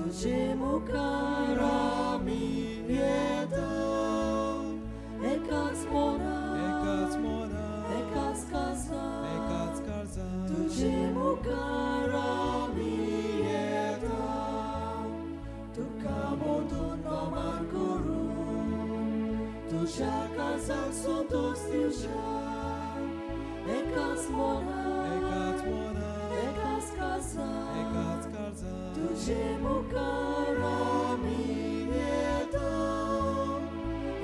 तुजे मुखार आमी येता एकाच मनान एकाच मनान एकाच काळजान एकाच काळजान तुजे मुखार आमी येता तुका मोदून नमन करून तुज्या काळजाक संतोश दिवच्या एकाच मनान एकाच मनान एकाच काळजान एकाच काळजान तुजे मुखार आमी येता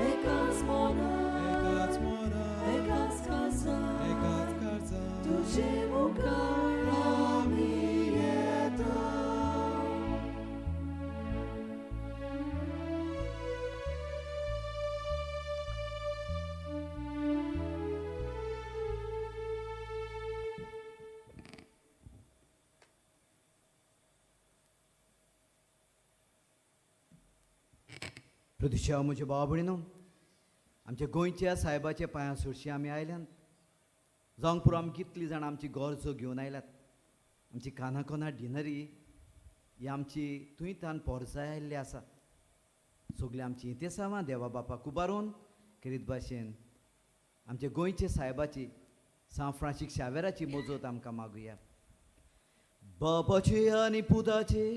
एकाच मनान एकाच मनान एकाच काळजान एकाच काळजान तुजे मुखार आमी येता. प्रदिशा म्हज्या भावा भयणीनो, आमच्या गोंयच्या सायबाच्या पांयां सरशी आमी आयल्यात. जावंक पुरो आमी कितलीं जाणां आमची गरजो घेवन आयल्यात. आमची कानाकोना डिनरी ही आमची थंय तान पोरसाय आयिल्ली आसा. सगळीं आमची इतिसांवां देवा बापाक उबारून खेरीत भाशेन आमच्या गोंयच्या सायबाची सांत फ्रांसीक शावेराची मजत आमकां मागुया. बापाचे आनी पुताचे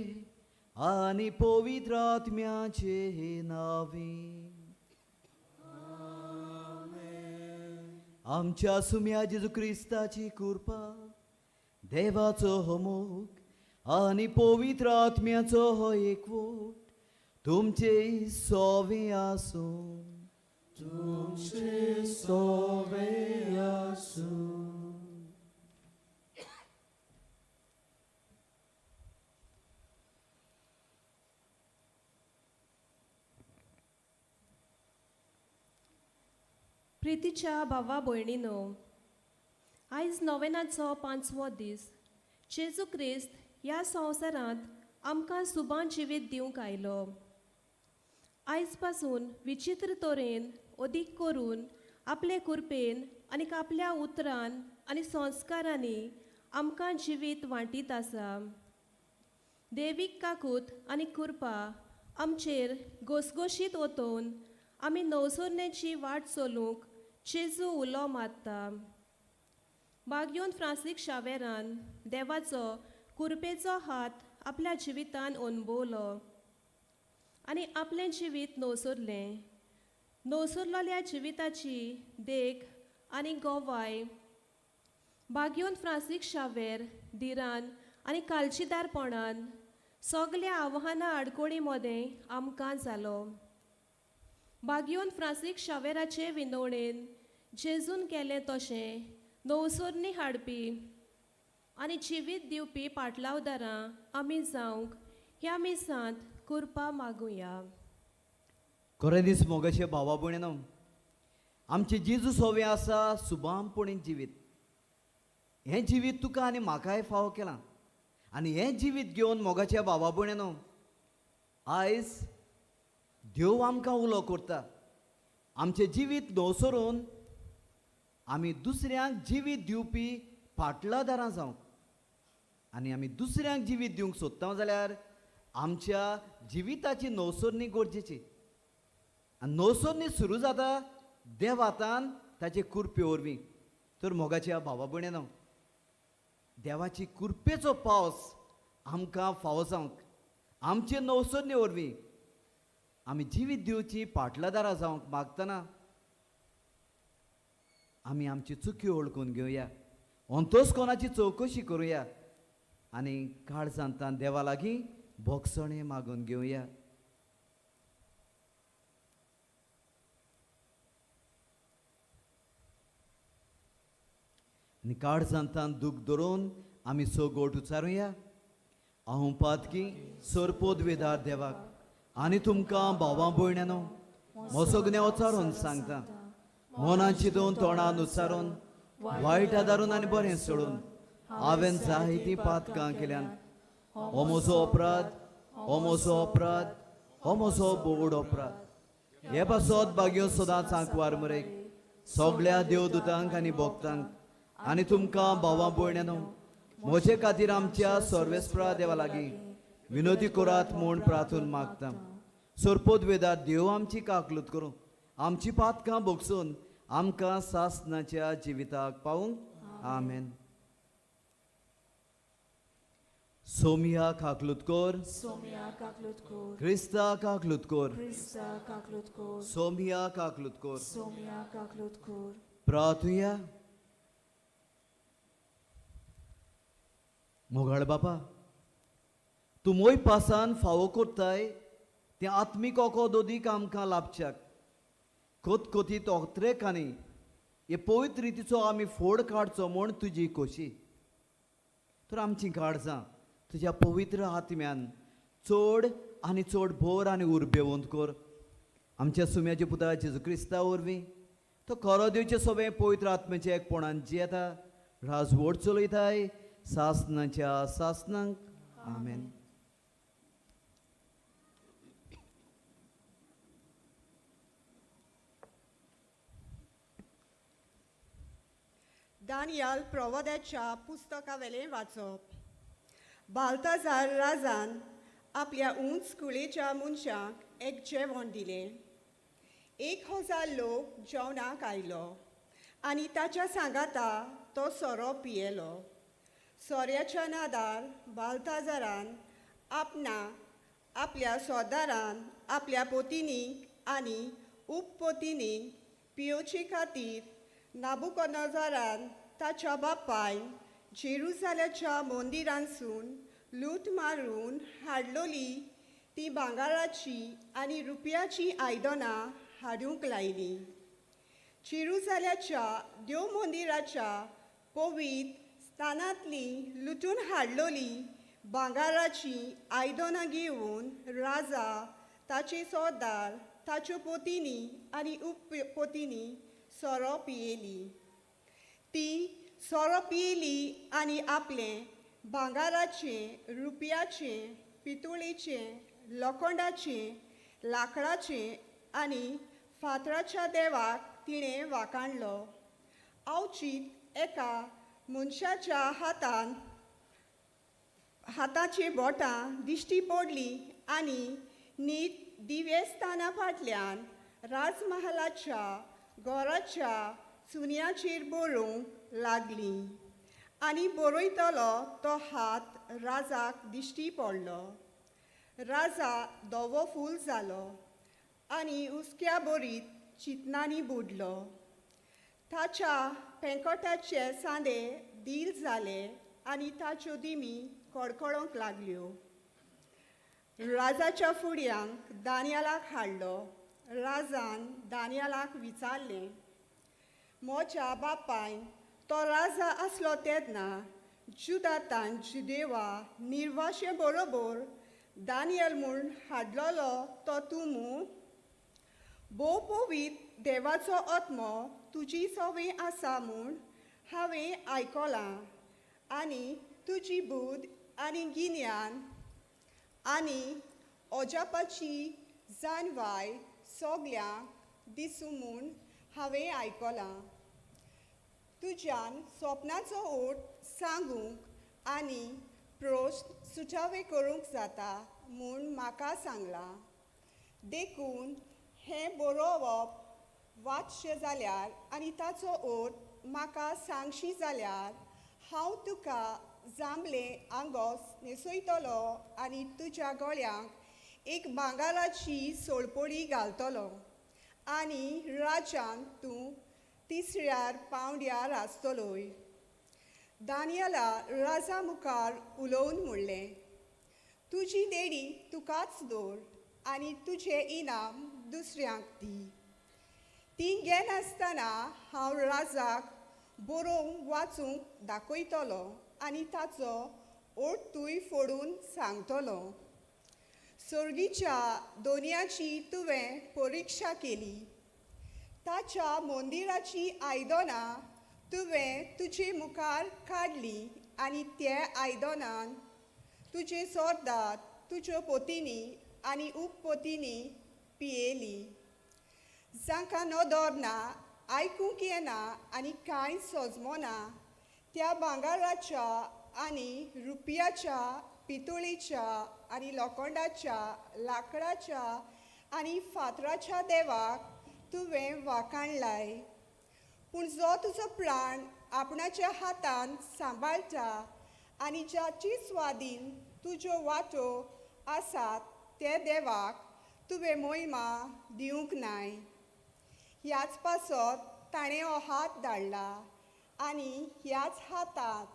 आनी पवित्र आत्म्याचे नांवे. आमच्या सुम्या जेजू क्रिस्ताची कृपा, देवाचो हो मोग आनी पवित्र आत्म्याचो हो एकवट तुमचे सोवे आसूं. तुमचे सोवे आसूं. प्रितीच्या भावा भयणीनो, आयज नोवेनाचो पांचवो दीस. जेजू क्रिस्त ह्या संवसारांत आमकां सुबान जिवीत दिवंक आयलो. आयज पासून विचित्र तरेन अदीक करून आपले कृपेन आनी आपल्या उतरान आनी संस्कारांनी आमकां जिवीत वांटीत आसा. देवीक काकूत आनी कृपा आमचेर घोसघोशीत ओतोवन आमी नवसोरणेची वाट चलूंक जेजू उलो मारता. बागयोन फ्रांसीक शावेरान देवाचो कुरपेचो हात आपल्या जिवितान अणभवलो आनी आपलें जिवीत नवसरलें. नवसरलेल्या जिविताची देख आनी गोवाय बागयोन फ्रांसीक शावेर धिरान आनी कालचीदारपणान सगल्या आव्हानां आडकोळी मदें आमकां जालो. बागयोन फ्रांसीक शावेराचे विनवणेन जेजून केलें तशें नवसरणी हाडपी आनी जिवीत दिवपी पाटलावदारां आमी जावंक ह्या मिसांत कृपा मागुया. खरें दीस मोगाचे भावा भयणीनो, आमचें जेजू सोवे आसा सुबामपणी जिवीत. हें जिवीत तुका आनी म्हाकाय फावो केलां आनी हें जिवीत घेवन मोगाच्या भावा भयणीनो आयज देव आमकां उलो करता. आमचें जिवीत नवसरून आमी दुसऱ्यांक जिवीत दिवपी पाटलादारां जावंक आनी आमी दुसऱ्यांक जिवीत दिवंक सोदता जाल्यार आमच्या जिविताची नवसरणी गरजेची. आनी नवसरणी सुरू जाता देवातान ताचे कुरपे वरवीं. तर मोगाच्या भावा भयणीनो, देवाची कुरपेचो पावस आमकां फावो जावंक आमचे नवसरणी वरवीं आमी जिवीत दिवची पाटलादारां जावंक मागतना आमी आमची चुकी वळखून घेवया, अंतोस कोणाची चवकशी करुया आनी काळजांतान देवा लागीं भोगसणें मागून घेवया. आनी काळजांतान दूख धरून आमी सगोट उचारुया. हांव पातकी सरपोद वेदार देवाक आनी तुमकां भावां भयण्यानो म्हजो उचारून सांगता, मनान चिंतून तोंडान उच्चारून वायट आदारून आनी बरें सोडून हांवें जायतीं पातकां केल्यान. हो म्हजो अपराध, हो म्हजो अपराध, हो म्हजो बोड अपराध. हे पासत बागयो सदांच आंकवार मरेक सगळ्या देवदूतांक आनी भक्तांक आनी तुमकां भावां भयण्यानो म्हजे खातीर आमच्या सर्वेस्परा देवा लागीं विनोदी करात म्हूण प्रार्थून मागता. सोरपोत वेदार देव आमची काकलूत करूं, आमची पातकां भोगसून आमकां सासनाच्या जिविताक पावूंक. आमेन. सोमिया काकलूत कोर. सोम्या काकलूत कोर. क्रिस्ता काकलूत कोर. क्रिस्ता काकलूत कोर. सोमिया काकलूत कोर. सोम्या काकलूत कोर. प्रार्थुया. मोगाळ बापा, तूं मोय पासान फावो कोत्ताय तें आत्मीक ओको दोदीक आमकां लाभच्याक कोतकोतीत ओत्रेकांनी हे पवित्र रितीचो आमी फोड काडचो म्हूण तुजी खोशी. तर आमचीं काळजां तुज्या पवित्र आत्म्यान चड आनी चड भोर आनी उर्बेवंत कर. आमच्या सुम्याच्या पुता जेजू क्रिस्ता वरवीं तो खरो दिवचे सगळें पवित्र आत्म्याचे एकपणान जियेता, राजवट चलयताय सासनाच्या सासनांक. आमेन. दानियाल प्रवादाच्या पुस्तकावेलें वाचप. बाल्ताजार राजान आपल्या उंच कुळेच्या मनशांक एक जेवण दिलें. 1000 लोक जेवणाक आयलो आनी ताच्या सांगाता तो सोरो पियेलो. सोऱ्याच्या नादार बाल्ताजारान आपणाक, आपल्या सोदारान, आपल्या पोतिनीक आनी उपपोतिनीक पियोवचे खातीर नाबुकोनोजारान ताच्या बापायन जेरुजाल्याच्या मंदिरांसून लूट मारून हाडलोली ती भांगराची आनी रुपयाची आयदनां हाडूंक लायलीं. जेरुजाल्याच्या देव मंदिराच्या पवित्र स्थानांतली लुटून हाडलोली भांगराची आयदनां घेवन राजा, ताचे सरदार, ताच्यो पोतिनी आनी उपपोतिनी सोरो पियेली. ती सोरो पियेली आनी आपलें भांगराचें, रुपयाचें, पितुळेचें, लोखंडाचें, लांकडाचें आनी फातराच्या देवाक तिणें वाकाणलो. आवचीत एका मनशाच्या हातान हाताची बोटां दिश्टी पडली आनी नीट दिव्यस्थाना फाटल्यान राजमहालाच्या घराच्या चुन्याचेर बरोवंक लागली आनी बरयतलो तो हात राजाक दिश्टी पडलो. राजा धवो फूल जालो आनी हुस्क्या बरीत चिंतनांनी बुडलो. ताच्या पेंकोटाचे सांदे दील जाले आनी ताच्यो दिमी कडकडोंक लागल्यो. राजाच्या फुड्यांक दानियालाक हाडलो. राजान दानियालाक विचारलें, म्हज्या बापायन तो राजा आसलो तेन्ना जुदातान जुदेवा निर्वाशे बरोबर दानियल म्हूण हाडलोलो तो तूं मू? भोव पवित्र देवाचो आत्मो तुजी सवंय आसा म्हूण हांवें आयकलां आनी तुजी बुद्द आनी गिन्यान आनी अजापाची जाणवाय सगल्यांक दिसूं म्हूण हांवें आयकलां. तुज्यान सोपनाचो ओट सांगूंक आनी प्रस्न सुटावे करूंक जाता म्हूण म्हाका सांगलां. देखून हें बरोवप वाचचें जाल्यार आनी ताचो ओट म्हाका सांगशी जाल्यार हांव तुका जांबलें आंगोस न्हेसयतलो आनी तुज्या गळ्यांक एक भांगराची सोळपोडी घालतलो आनी राज्यांत तूं तिसऱ्यार पावंड्यार आसतलोय. दानियला राजा मुखार उलोवन म्हणलें, तुजी देणी तुकाच दवर आनी तुजें इनाम दुसऱ्यांक दी. ती घेनासतना हांव राजाक बरोवंक वाचूंक दाखयतलो आनी ताचो ओर्तूय फोडून सांगतलो. सर्गीच्या दोनयाची तुवें परिक्षा केली. ताच्या मंदिराची आयदनां तुवें तुजे मुखार काडली आनी ते आयदनान तुजे सरदार, तुज्यो पोतिनी आनी उपपोतिनी पियेली. जांकां नदर ना, आयकूंक येना आनी कांय सजमना त्या भांगराच्या आनी रुपयाच्या, पितुळीच्या आनी लोखंडाच्या लांकडाच्या आनी फातराच्या देवाक तुवें वाखाणलाय. पूण जो तुजो प्राण आपणाच्या हातान सांबाळटा आनी जाची स्वादीन तुज्यो वाटो आसात ते देवाक तुवें मोहिमा दिवंक नाय. ह्याच पासत ताणें हो हात धाडला आनी ह्याच हातांत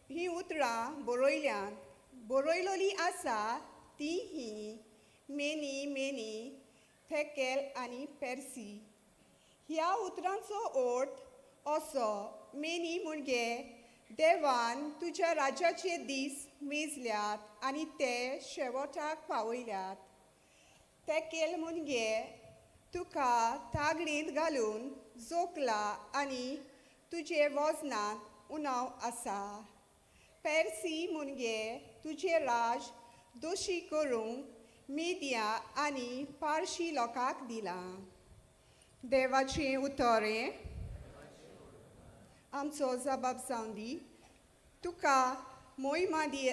हीं उतरां बरयल्यांत बरयलोली आसा ती ही मेनी मेनी थेकेल आनी पेर्सी. ह्या उतरांचो अर्थ असो मेनी म्हणजे देवान तुज्या राज्याचे दीस मेजल्यात आनी ते शेवटाक पावयल्यात. तेकेल म्हणजे तुका तागडींत घालून जोखला आनी तुजे वजनांत उणाव आसा. पेर्सी म्हणजे तुजें राज दोशी करूंक मिदिया आनी पारशी लोकांक दिलां. देवाचें उतर हें आमचो जबाब जावन दी. तुका मोहिमा दिय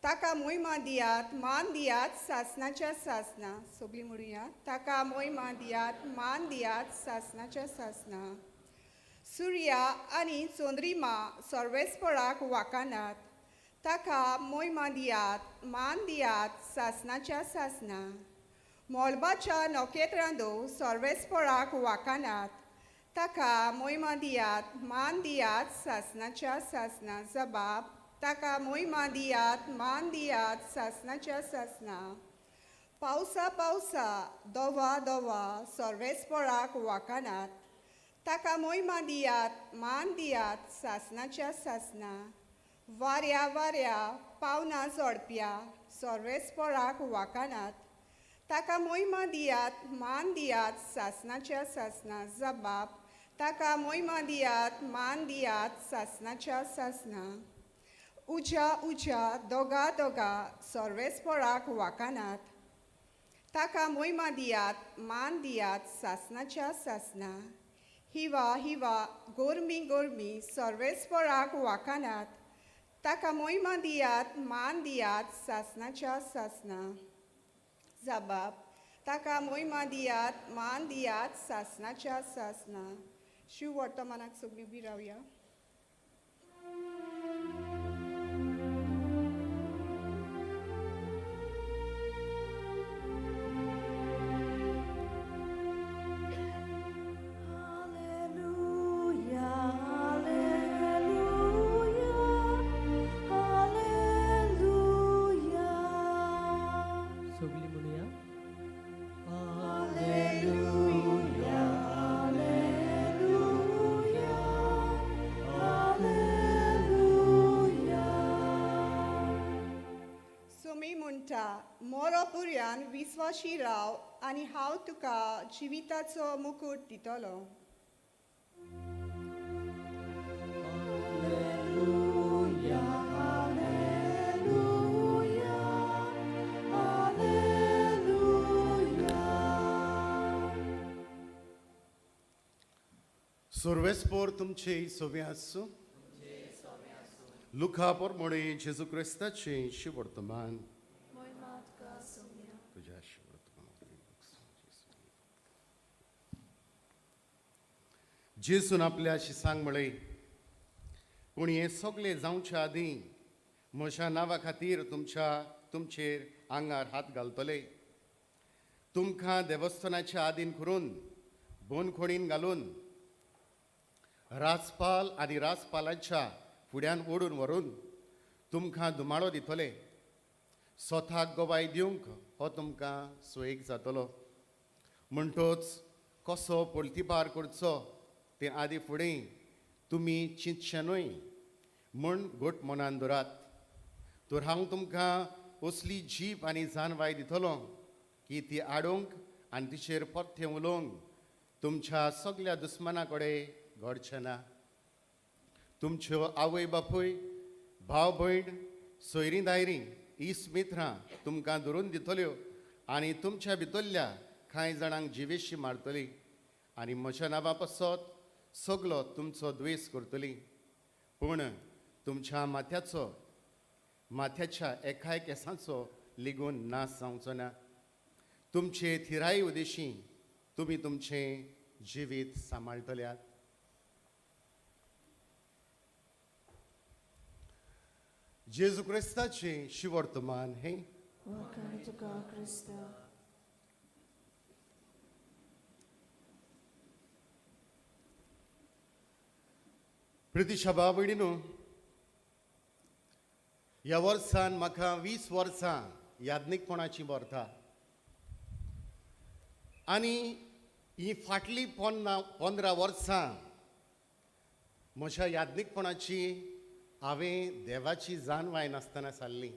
ताका मोहिमा दियात मान दियात सासनाच्या सासना. सगळीं म्हणुया ताका मोहिमा दियात मान दियात सासनाच्या सासना. सुर्या आनी चंद्रिमा सर्वेस्पराक वाकानात. ताका मोहिमा दियात मान दियात सासनाच्या सासना. मोलबाच्या नखेत्रांदो सर्वेस्पराक वाकानात. ताका मोहिमा दियात मान दियात सासनाच्या सासना. जबाब ताका मोहिमा दियात मान दियात सासनाच्या सासना. पावसा पावसा दोवा दोवा सर्वेस्पराक वाकानात. ताका मोहिमा दियात मान दियात सासनाच्या सासना. वाऱ्या वाऱ्या पावना जोडप्या सर्वेस्पराक वाकानात. ताका मोहिमा दियात मान दियात सासनाच्या सासना. जबाब ताका मोहिमा दियात मान दियात सासनाच्या सासना. उज्या उज्या दोगा दोगा सर्वेस्पराक वाकानात. ताका मोहिमा दियात मान दियात सासनाच्या सासना. हिवा हिवा गोरमी गोरमी सर्वेस्पराक वाकानात. ताका मोहिमा दियात मान दियात सासनाच्या सासना. जबाब ताका मोहिमा दियात मान दियात सासनाच्या सासना. शिव वर्तमानाक सगळीं उबी रावया. Alleluia, Alleluia, Alleluia. सगळीं म्हणुया. Alleluia, Alleluia, Alleluia. सुमी म्हणटा मोरो पुर्यान विस्वाशी राव आनी हांव तुका जिविताचो मुकूट दितलो. Alleluia, Alleluia, Alleluia. सुर्वेस्पोर तुमचे सोवे आसूं. लुका पोरमोणे जेजू क्रिस्ताचें शिवर्तमान. तुज्या शिवर्तमान. जेजून आपल्या शिसांक म्हळें, पूण हें सगळें जावच्या आदीं म्हज्या नांवा खातीर तुमचेर आंगार हात घालतले. तुमकां देवस्थानाच्या आदीन करून बोनखोणीन घालून राजपाल आनी राजपालाच्या फुड्यान ओडून व्हरून तुमकां धुमाळो दितले. स्वताक गवाय दिवंक हो तुमकां सोयीक जातलो. म्हणटोच कसो पळतीपार करचो तें आदी फुडें तुमी चिंतचें न्हय म्हूण घट मनान दवरात. तर हांव तुमकां असली जीप आनी जानवाय दितलो की ती आडोवंक आनी तिचेर परतें उलोवंक तुमच्या सगल्या दुस्माना कडेन घडचें ना. तुमच्यो आवय बापूय भाव भयण सोयरीं दायरीं इस मित्रां तुमकां धरून दितल्यो आनी तुमच्या भितरल्या कांय जाणांक जिवेशी मारतली आनी म्हज्या नांवा पासत सगलो तुमचो द्वेस करतली. पूण तुमच्या माथ्याचो माथ्याच्या एकाय केंसांचो लिगून नाश जावचो ना. तुमचे थिराय उदेशी तुमी तुमचें जिवीत सांबाळटल्यात. जेजू क्रिस्ताचें शिवर्तमान हें. वाखाण तुका क्रिस्ता. प्रितीशा बाबडिनो, ह्या वर्सान म्हाका 20 वर्सां याज्ञीकपणाची भरता आनी ही फाटलीं 15 वर्सां म्हज्या याज्ञीकपणाची हांवें देवाची जाणवाय नासतना सारली.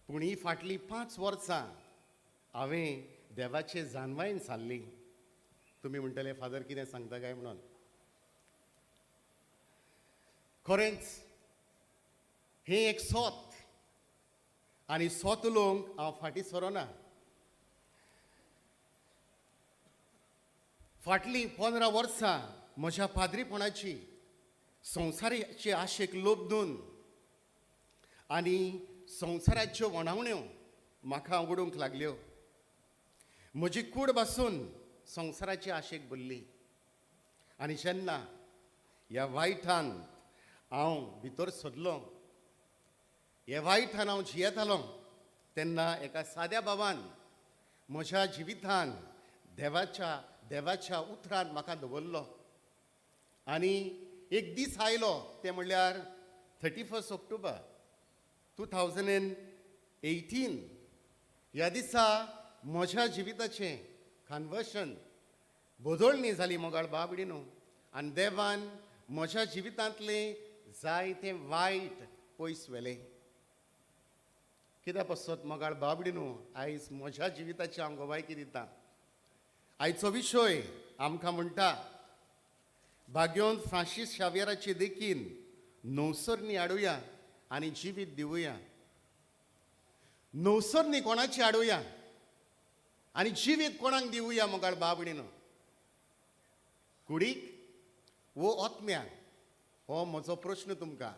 पूण ही फाटलीं 5 वर्सां हांवें देवाचे जाणवायेन सारली. तुमी म्हणटले फादर कितें सांगता काय म्हणून. खरेंच हें एक सोत आनी सोत उलोवंक हांव फाटीं सरोना. फाटलीं 15 वर्सां म्हज्या पाद्रीपणाची संवसाराचे आशेक लोबदून आनी संवसाराच्यो वणावण्यो म्हाका उडोवंक लागल्यो. म्हजी कूड बसून संवसाराची आशेक भरली आनी जेन्ना ह्या वायटान हांव भितर सरलो, ह्या वायटान हांव जियेतालो तेन्ना एका साद्या बाबान म्हज्या जिवितान देवाच्या उतरान म्हाका दवरलो. आनी एक दीस आयलो तें म्हणल्यार 31 ऑक्टोबर 2018. ह्या दिसा म्हज्या जिविताचें कन्वर्शन बदलणी जाली मोगाळ बाबडी न्हू. आनी देवान म्हज्या जिवितांतलें जायतें वायट पयस व्हेलें. कित्याक पासत मोगाळ बाबडी न्हू आयज म्हज्या जिविताची हांव गवायकी दिता. आयचो विशय आमकां म्हणटा भाग्योन फ्रांसीस शावियराची देखीन नवसरणी हाडुया आनी जिवीत दिवया. नवसरणी कोणाची हाडुया आनी जिवीत कोणाक दिवया मोगाळ बाबडी न्हू? कुडीक वो आत्म्याक? हो म्हजो प्रश्न तुमकां.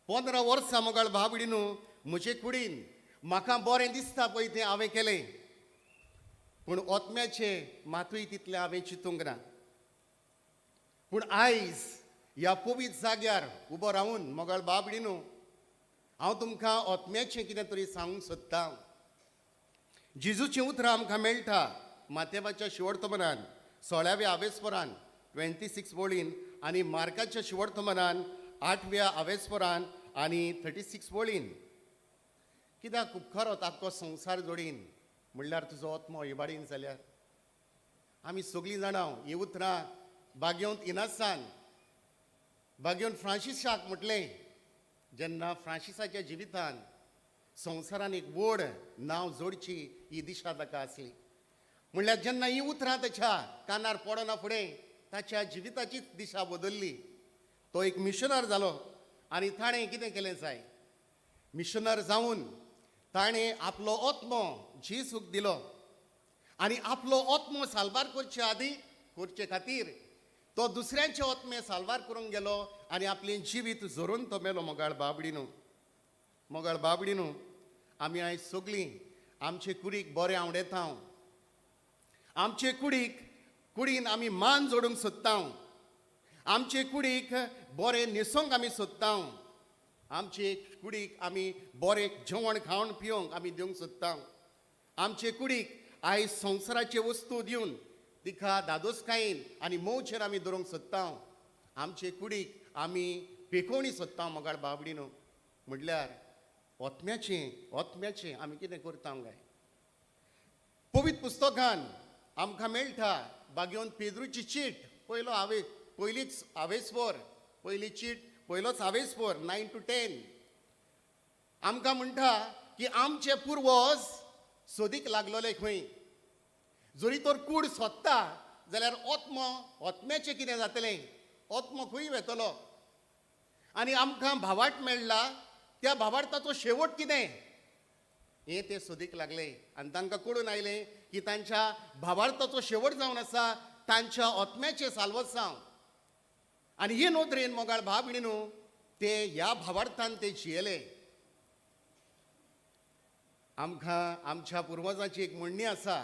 15 वर्सां मोगाळ बाबडी न्हू म्हजे कुडीन म्हाका बरें दिसता पळय तें हांवें केलें, पूण आत्म्याचें मातूय तितलें हांवें चिंतूंक ना. पूण आयज ह्या पवित्र जाग्यार उबो रावून मोगाळ बाबडी न्हू हांव तुमकां आत्म्याचें कितें तरी सांगूंक सोदतां. जेजूचीं उतरां आमकां मेळटा माथेवाच्या शिवडतमनान 16व्या आवेस्परान 26 वळीन आनी मार्काच्या शिवडतमनान 8व्या आवेस्परान आनी 36 वळीन. कित्याक उपकारोत आख्खो संवसार जोडीन म्हणल्यार तुजो आत्मो इबाडीन जाल्यार? आमी सगळीं जाणां हीं उतरां बागेवंत इनासान बागेवन फ्रांसिसाक म्हटलें जेन्ना फ्रांसिसाच्या जिवितान संवसारान एक व्हड नांव जोडची ही दिशा ताका आसली. म्हणल्यार जेन्ना ही उतरां ताच्या कानार पडना फुडें ताच्या जिविताचीच दिशा बदल्ली. तो एक मिशनर जालो आनी ताणें कितें केलें जाय, मिशनर जावन ताणें आपलो आत्मो जेजूक दिलो आनी आपलो आत्मो साल्वार करचे आदी करचे खातीर तो दुसऱ्यांचे आत्मे साल्वार करूंक गेलो आनी आपलें जिवीत झरोवन तो मेलो. मोगाळ बाबडी न्हू, मोगाळ बाबडी न्हू, आमी आयज सगळीं आमचे कुडीक बरें आवडेता, आमचे कुडीक कुडीन आमी मान जोडूंक सोदता, आमचे कुडीक बरें न्हेसोंक आमी सोदता, आमचे कुडीक आमी बरें जेवण खावन पिवंक आमी दिवंक सोदता, आमचे कुडीक आयज संवसाराचे वस्तू दिवन तिका दादोसकायेन आनी मोवचेर आमी दवरूंक सोदता, आमचे कुडीक आमी पेकोवणी सोदता. मोगाळ बाबडी न्हू, म्हणल्यार ओतम्याचें ओतम्याचें आमी कितें करता काय? पवित्र पुस्तकान आमकां मेळटा बागेवन पेद्रूची चीट, पयलो हावे पयलीच आवेस्पोर, पयली चीट पयलोच आवेस्पोर 9 to 10 आमकां म्हणटा की आमचे पुर्वज सोदीक लागलोले खंय. जरी तर कूड सोदता जाल्यार आत्मो आत्म्याचें कितें जातलें, आत्मो खंय वेतलो? आनी आमकां भावाट मेळ्ळा त्या भावार्थाचो शेवट कितें हें ते सोदीक लागले आनी तांकां कळून आयलें की तांच्या भावार्थाचो शेवट जावन आसा तांच्या आत्म्याचें साल्वसांव. आनी हे नदरेन मोगाळ भाव भयणी न्हू ते ह्या भावार्थान ते जियेले. आमकां आमच्या पुर्वजांची एक म्हणणी आसा,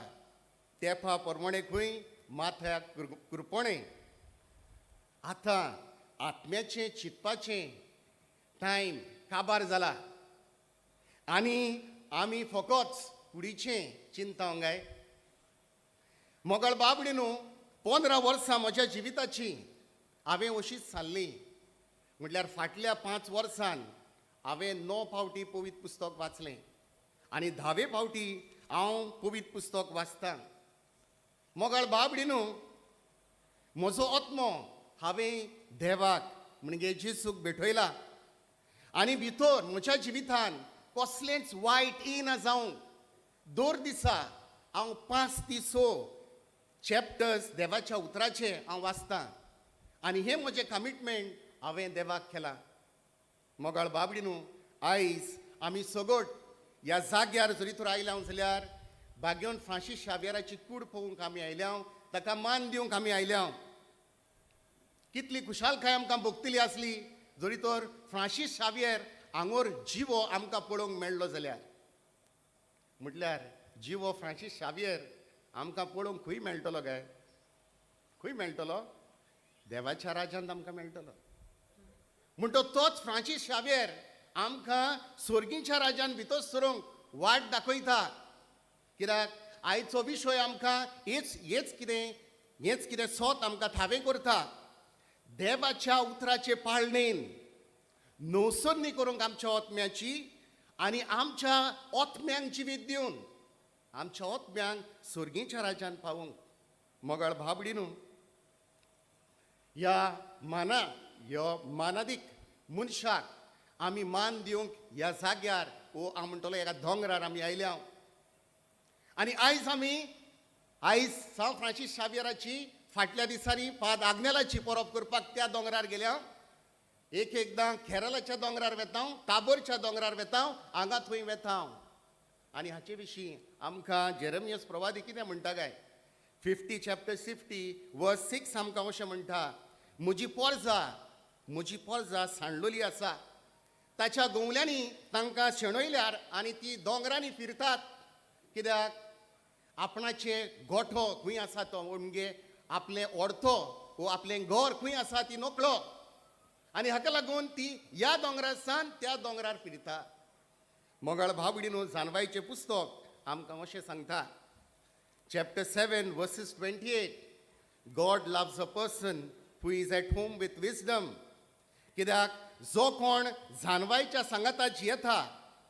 तेफा परमणे खंय माथ्याक कृपणे. आतां आत्म्याचें चिंतपाचें टायम काबार जाला आनी आमी फकत कुडीचें चिंता गाय. मोगाळ बाबडी न्हू, 15 वर्सां म्हज्या जिविताची हांवें अशीच सारली. म्हटल्यार फाटल्या 5 वर्सान हांवें 9 फावटी पवित्र पुस्तक वाचलें आनी 10वे फावटी हांव पवित्र पुस्तक वाचतां. मोगाळ बाबडी न्हू, म्हजो आत्मो हांवें देवाक म्हणजे जेजूक भेटयला आनी भितर म्हज्या जिवितान कसलेंच वायट येना जावंक दर दिसा हांव 5 ते 6 चॅप्टर्स देवाच्या उतराचे हांव वाचतां आनी हें म्हजें कमिटमेंट हांवें देवाक केलां. मोगाळ बाबडी न्हू, आयज आमी सगट ह्या जाग्यार जरी तर आयल्या जाल्यार भाग्यवन फ्रांसीस शावियराची कूड पळोवंक आमी आयल्या, ताका मान दिवंक आमी आयल्या. कितली खुशालकाय आमकां भोगतली आसली जरी तर फ्रांसीस शावियर हांगोर जिवो आमकां पळोवंक मेळ्ळो जाल्यार. म्हटल्यार जिवो फ्रांसीस शावियर आमकां पळोवंक खंय मेळटलो काय? खंय मेळटलो? देवाच्या राज्यांत आमकां मेळटलो. म्हणटो तोच फ्रांसीस शावियर आमकां स्वर्गीच्या राज्यान भितर सरूंक वाट दाखयता. कित्याक आयचो विशय आमकां हेच हेच कितें हेच कितें सोत आमकां थावें करता. देवाच्या उतराचे पाळणेन नवसरणी करूंक आमच्या आत्म्याची आनी आमच्या आत्म्यांक जिवीत दिवन आमच्या आत्म्यांक स्वर्गीच्या राज्यान पावोवंक. मोगाळ भाबडी न्हू, ह्या माना ह्यो मानादीक मनशाक आमी मान दिवंक ह्या जाग्यार ओ हांव म्हणटलो एका दोंगरार आमी आयल्या. आनी आयज आमी आयज सांव फ्रांसीस शावियराची फाटल्या दिसांनी फाद आग्नेलाची परब करपाक त्या दोंगरार गेल्या. एक एकदां केरळाच्या दोंगरार वेता, ताबोरच्या दोंगरार वेता, हांगा थंय वेता. आनी हाचे विशीं आमकां जेरमियस प्रवादी कितें म्हणटा काय? 50 चॅप्टर 50 वर्स 6 आमकां अशें म्हणटा, म्हजी पोरजा म्हजी पोरजा सांडलोली आसा, ताच्या गवल्यांनी तांकां शेणयल्यार आनी ती दोंगरांनी फिरतात. कित्याक आपणाचे गोठो खंय आसा तो म्हणजे आपलें ओडथो वो आपलें घर खंय आसा ती नकळो आनी हाका लागून ती ह्या दोंगरार सान त्या दोंगरार फिरता. मोगाळ भाव न्हू, जानवायचें पुस्तक आमकां अशें सांगता, chapter 7 verses 28, God loves a person who is at home with wisdom. कित्याक जो कोण जानवायच्या सांगाता जियेता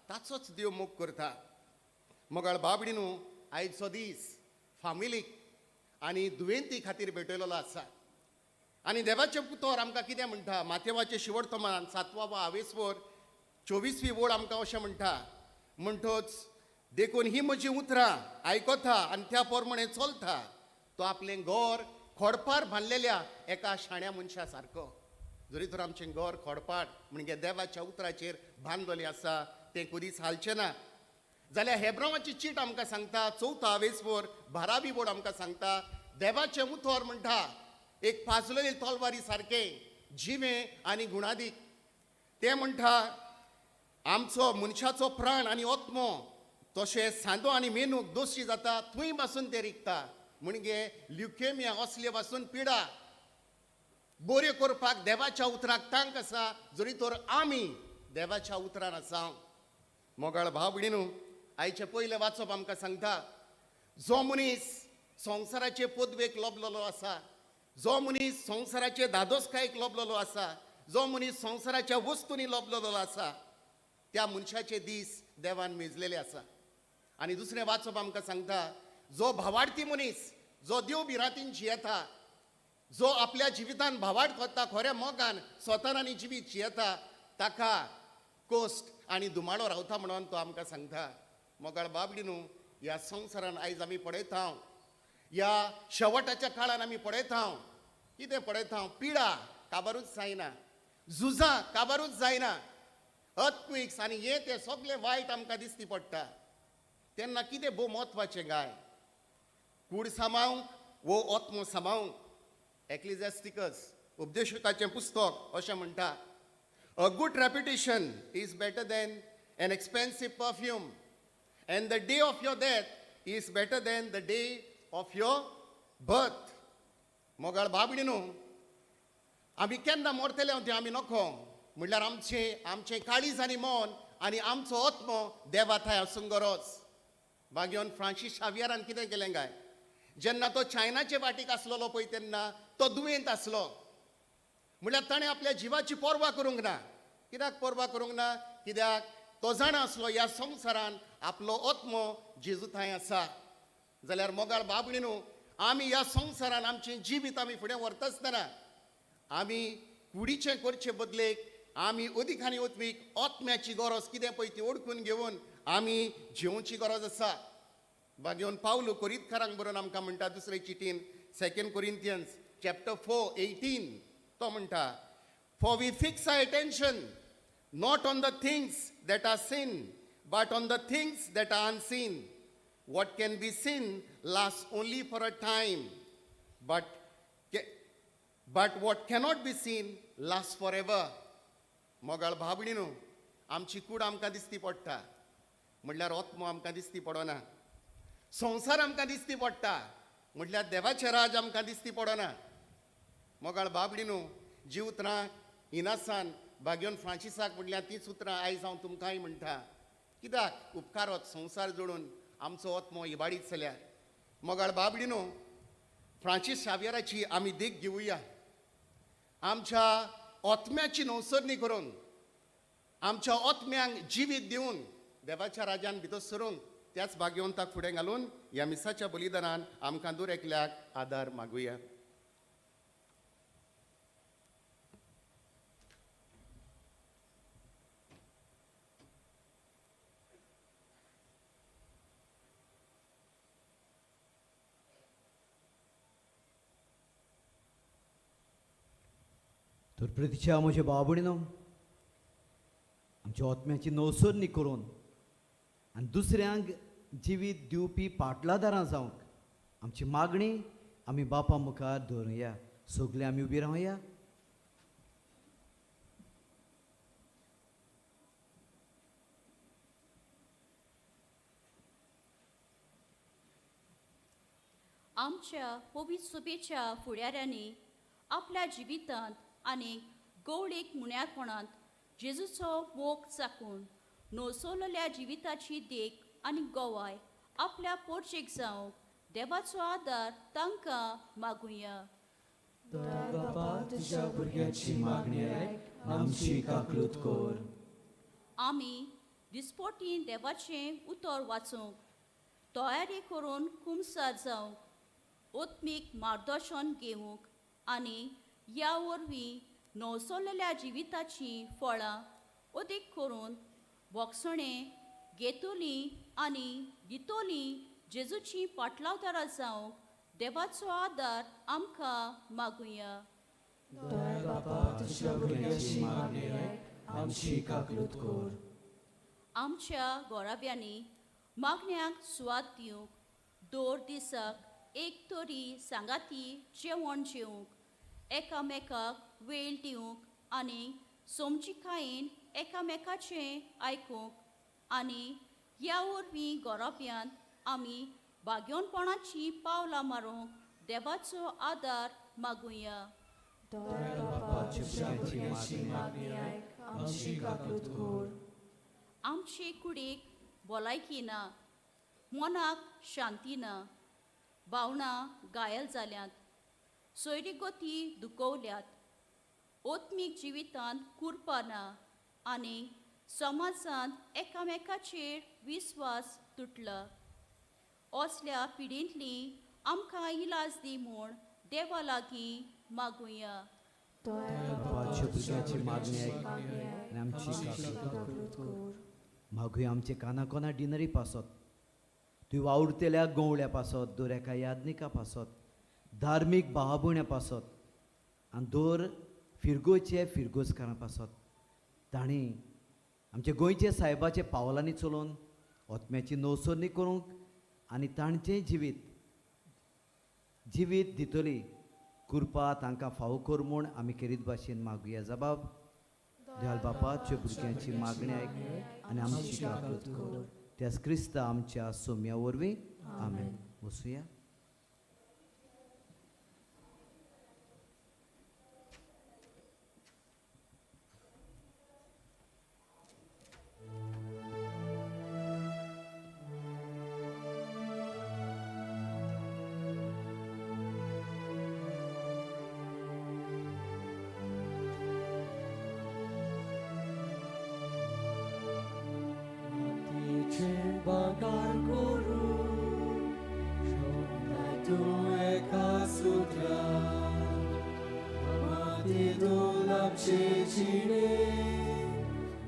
ताचोच देव मोग करता. मोगाळ बाबडी न्हू, आयचो दीस फामिलीक आनी दुयेंती खातीर भेटयलेलो आसा. आनी देवाचें पुतोर आमकां कितें म्हणटा? माथेवाचें शिवडतमान 7वा आवेसवर 24वी ओळ आमकां अशें म्हणटा, म्हणटोच देखून ही म्हजी उतरां आयकता आनी त्या प्रमाणे चलता तो आपलें घर खोडपार बांदलेल्या एका शाण्या मनशा सारको. जरी तर आमचें घर खोडपार म्हणजे देवाच्या उतराचेर बांदलेलें आसा तें कदीच हालचें ना. जाल्यार हेब्रांवाची चीट आमकां सांगता, 4 आवेसवर 12वी ओळ आमकां सांगता, देवाचें उतर म्हणटा एक पाजलेली तलवारी सारकें जिवें आनी गुणादीक. तें म्हणटा आमचो मनशाचो प्राण आनी आत्मो तशें सांदो आनी मेनूक दोशी जाता थंय पासून ते रिगता. म्हणजे ल्युकेमिया असले पासून पिडा बऱ्यो करपाक देवाच्या उतराक तांक आसा जरी तर आमी देवाच्या उतरान आसा. मोगाळ भाव भयणी न्हू, आयचें पयलें वाचप आमकां सांगता, जो मनीस संवसाराचे पदवेक लोबलेलो आसा, जो मनीस संवसाराचे धादोसकायेक लोबलेलो आसा, जो मनीस संवसाराच्या वस्तूंनी लोबलेलो आसा, त्या मनशाचे दीस देवान मेजलेले आसा. आनी दुसरें वाचप आमकां सांगता, जो भावार्थी मनीस जो देव भिरांतीन जियेता, जो आपल्या जिवितान भावार्थ वता, खऱ्या मोगान स्वतान आनी जिवीत जियेता, ताका कोश्ट आनी धुमाडो रावता म्हणून तो आमकां सांगता. मोगाळ बाबडी न्हू, ह्या संवसारान आयज आमी पळयता, ह्या शेवटाच्या काळान आमी पळयता, कितें पळयता? पिडा काबारूच जायना, झुजां काबारूच जायना, अर्थक्वेक्स आनी हें तें सगळें वायट आमकां दिसती पडटा. तेन्ना कितें भोव म्हत्वाचें गाय? कूड सांबाळूंक वो आत्मो सांबाळूंक? एक्लिझॅस्टिकस उपदेशकाचें पुस्तक अशें म्हणटा, A good reputation is better than an expensive perfume and the day of your death is better than the day of your birth. मोगाळ बाबडी न्हू, आमी केन्ना मोरतले तें आमी नको. म्हणल्यार आमचें आमचें काळीज आनी मन आनी आमचो आत्मो देवा थंय आसूंक गरज. बागेवन फ्रांसीस शावियरान कितें केलें काय, जेन्ना तो चायनाचे वाटेक आसलेलो पळय तेन्ना तो दुयेंत आसलो. म्हणल्यार ताणें आपल्या जिवाची पर्वा करूंक ना. कित्याक पर्वा करूंक ना? कित्याक तो जाणा आसलो ह्या संवसारान आपलो आत्मो जेजू थंय आसा. जाल्यार मोगाळ बाबणी न्हू, आमी ह्या संवसारान आमचें जिवीत आमी फुडें व्हरता आसतना आमी कुडीचें करचे बदलेक आमी अदीक आनी अदीक आत्म्याची गरज कितें पळय ती ओळखून घेवन आमी जेवची गरज आसा. बागेवन पावलू कोरितकारांक बरोवन आमकां म्हणटा दुसरे चिटीन, 2 Corinthians chapter 4:18, तो म्हणटा, for we fix our attention not on the things that are seen but on the things that are unseen. What can be seen last only for a time, but what cannot be seen last for ever. मोगाळ भाबणी न्हू, आमची कूड आमकां दिसती पडटा, म्हणल्यार आत्मो आमकां दिसती पडना. संवसार आमकां दिसती पडटा, म्हणल्यार देवाचें राज आमकां दिसती पडना. मोगाळ बाबडी न्हू, जी उतरां इनासान बागेवन फ्रांसिसाक म्हणल्यार तीच उतरां आयज हांव तुमकांय म्हणटा. कित्याक उपकारत संवसार जोडून आमचो आत्मो इबाडीत जाल्यार. मोगाळ बाबडी न्हू, फ्रांसीस शावियराची आमी देख घेवया. आमच्या आत्म्याची नवसरणी करून आमच्या आत्म्यांक जिवीत दिवन देवाच्या राजान भितर सरूंक त्याच भाग्यवंताक फुडें घालून ह्या मिसाच्या बलिदानान आमकां दूर एकल्याक आदार मागुया. तर प्रतिच्या म्हज्या बाबणीनो, आमच्या आत्म्याची नवसरणी करून आनी दुसऱ्यांक जिवीत दिवपी पाटलादारां जावंक आमची मागणी आमी बापा मुखार दवरुया. सगळे आमी उबी रावया. आमच्या पवित्र सभेच्या फुडाऱ्यांनी आपल्या जिवितांत आनी गवळीक मुण्यारपणांत जेजूचो मोग चाकून नोसोलेल्या जिविताची देख आनी गवाय आपल्या पोर्चेक जावंक देवाचो आदार तांकां मागुया. दयाळ बापा, तुज्या भुरग्याची मागणी आयक, आमची काकलूत कर. आमी दिसपोटी देवाचें उतर वाचूंक तयारी करून कुमसार जावंक ओत्मीक मार्गदर्शन घेवंक आनी ह्या वरवीं नवसोलेल्या जिविताचीं फळां अदीक करून भोगसणें घेतलीं आनी दितलीं जेजूचीं पाटलावदारां जावंक देवाचो आदार आमकां मागुया. दयाळ बापा, तुज्या भुरग्याची मागणी आयक, आमची काकलूत कर. आमच्या गोराव्यांनी मागण्यांक सुवात दिवंक दर दिसाक एक तरी सांगाती जेवण जेवंक एकामेकाक वेळ दिवंक आनी समजिकायेन एकामेकाचें आयकूंक आनी ह्या वरवीं गोराप्यांत आमी भाग्योनपणाचीं पावलां मारूंक देवाचो आदार मागुया. दयाळ बापा, तुज्या भुरग्याची मागणी आयक, आमची काकलूत कर. आमचे कुडीक भलायकी ना, मनाक शांती ना, भावनां घायल जाल्यात, सोयरीगती दुखवल्यात, ओत्मीक जिवितांत कुरपा ना आनी समाजांत एकामेकाचेर विस्वास तुटला. असल्या पिडींतली आमकां इलाज दी म्हूण देवा लागीं मागुया. दयाळ बापा, भुरग्याची मागणी आयक आनी आमची काकलूत कर. काकलूत कर. मागुया आमचे काना कोना डिनरी पासत, तुवें वावुरतल्या गवळ्या पासत, दर एका यादनिका पासत, धार्मीक भावभयण्या पासत आनी दर फिरगोचे फिरगोजकारां पासत, तांणी आमच्या गोंयच्या सायबाच्या पावलांनी चलोवन ओतम्याची नवसरणी करूंक आनी तांचें जिवीत जिवीत दितली कृपा तांकां फावो कर म्हूण आमी खेरीत भाशेन मागुया. जबाब. दयाल बापाच्या भुरग्यांची मागणी आयक आनी आमची काकूत कर त्याच क्रिस्ता आमच्या सोम्या वरवीं. आमेन. वसुया. मातयेचे बागार करून शोभताय तूं एका सुत्रान माती दोलापशे जिणे